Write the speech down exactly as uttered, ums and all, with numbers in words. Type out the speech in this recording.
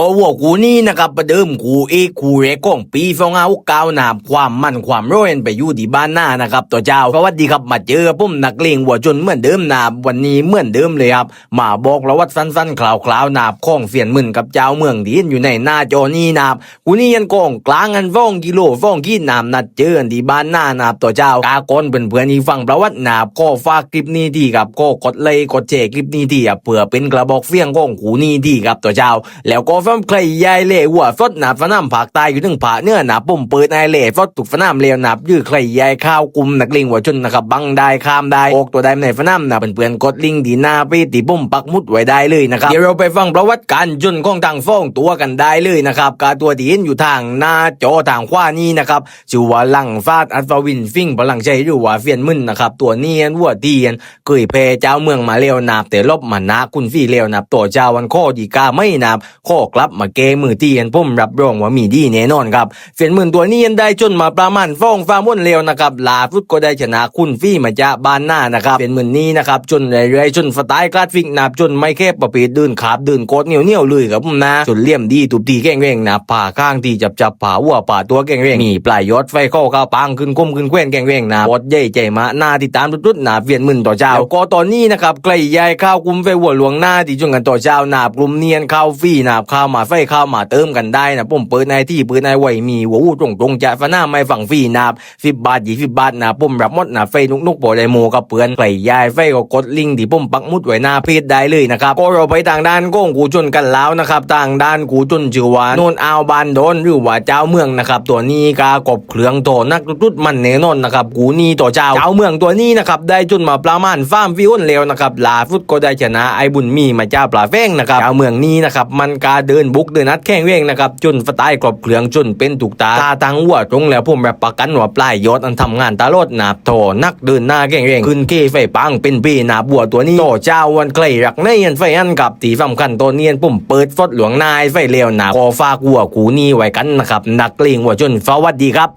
ก็วัวคู่นี้นะครับประเดิมคู่เอกคู่แรกของปีสองห้าหกเก้านะครับ ความมันความร้อยไปอยู่ที่บ้านนานะครับ ต่อเจ้า สวัสดีครับ มาเจอผมนักเลงวัวชนเหมือนเดิมนะครับ วันนี้เหมือนเดิมเลยครับ มาบอกประวัติสั้นๆคร่าวๆนะครับ ของเซียนหมื่นกับเจ้าเมืองที่เห็นอยู่ในหน้าจอนี้นะครับ คู่นี้อันกองกลางอันสองกิโลสองขีดนะครับ นัดเจอกันที่บ้านนานะครับ ต่อเจ้า กาก่อนเปื่อนๆอีกฟังประวัตินะครับ ก็ฝากคลิปนี้ทีครับ ก็กดไลค์กดแชร์คลิปนี้ทีครับ เพื่อเป็นกระบอกเสียงของคู่นี้ทีครับ ต่อเจ้า แล้วก็สำหรับใครยายแล่วัวสดนะครับ สนามภาคใต้อยู่ถึงภาคเหนือนะครับ ผมเปิดให้แล่สดทุกสนามแล้วนะครับ หรือใครยายข้าวกลุ่มนักเลงวัวชนนะครับ บังได้ข้ามได้ ออกตัวได้ในสนามนะครับ เปื่อนๆกดลิงก์ที่หน้าเพจที่ผมปักหมุดไว้ได้เลยนะครับ เดี๋ยวเราไปฟังประวัติการชนของทั้งสองตัวกันได้เลยนะครับ กาตัวที่เห็นอยู่ทางหน้าจอทางขวานี้นะครับ ชื่อว่าลังฟาดอัศวินสิงห์พลังชัย หรือว่าเซียนหมื่นนะครับ ตัวนี้อันวัวที่อันเคยแพ้เจ้าเมืองมาแล้วนะครับ แต่ลบมาหน้าคุณฟรีแล้วนะครับ ต่อเจ้า อันข้อดีกาไม่นะครับ ข้อกลับมาแก้มือที่อันผมรับรองว่ามีดีแน่นอนครับ เซียนหมื่นตัวนี้อันได้ชนมาประมาณสองสามวันแล้วนะครับ ล่าสุดก็ได้ชนะคุณฟรีมาจากบ้านนานะครับ เซียนหมื่นนี้นะครับ ชนเรื่อยๆ ชนสไตล์คลาสสิกนะครับ ชนไม่แคบประเภทเดินขาบเดินกอดเหนียวๆเลยครับผมนะ ชนเหลี่ยมดีทุบตีแข็งแรงนะครับ ผ่าข้างที่จับๆ ผ่าหัวผ่าตัวแข็งแรง มีปลายยอดไฟเข้าข้าวปางขึ้นคมขึ้นแขวนแข็งแรงนะครับ ปอดใหญ่ใจมาหน้าที่ตามสุดๆนะครับ เซียนหมื่น ต่อเจ้า แล้วก็ตอนนี้นะครับ ใครยายข้าวกลุ่มไฟวัวหลวงหน้าที่ชนกัน ต่อเจ้า นะครับ กลุ่มเนียนข้าวฟรีนะครับ ข้าวมาไฟข้าวมาเติมกันได้นะ ผมเปิดในที่เปิดในไว้ มีหัวอู้ตรงๆจะสนามไม่ฟังฟรีนะครับ สิบบาทยี่สิบบาทนะครับ ผมรับหมดนะครับ ไฟนุกๆ พอได้โมกับเปื่อน ใครยายไฟก็กดลิงก์ที่ผมปักหมุดไว้หน้าเพจได้เลยนะครับ ก็เราไปทางด้านของคู่ชนกันแล้วนะครับ ทางด้านคู่ชนชื่อว่าโนนอาวบานดอน หรือว่าเจ้าเมืองนะครับ ตัวนี้กากบเครื่องต่อนักสุดๆมันแน่นอนนะครับ คู่นี้ ต่อเจ้า เจ้าเมืองตัวนี้นะครับ ได้ชนมาประมาณสามสี่วันแล้วนะครับ ล่าสุดก็ได้ชนะไอ้บุญมีมาจากปลาแฝงนะครับ เจ้าเมืองนี้นะครับ มันกาเดินบุกเดินอัดแข็งแรงนะครับ ชนสไตล์ครบเครื่อง ชนเป็นถูกตา ตาทางวัวตรงแล้ว ผมรับประกันว่าปลายยอดอันทำงานตลอดนะครับ ต่อนักเดินหน้าแข็งแรง ขึ้นเคไฟปังเป็นปีนะครับ วัวตัวนี้ ต่อเจ้า วันใครรักในอันไฟอันกับ ที่สำคัญตอนนี้อันผมเปิดสดหลวงหน้าไอ้ไฟแล้วนะครับ ก็ฝากวัวคู่นี้ไว้กันนะครับ นักเลงวัวชน สวัสดีครับ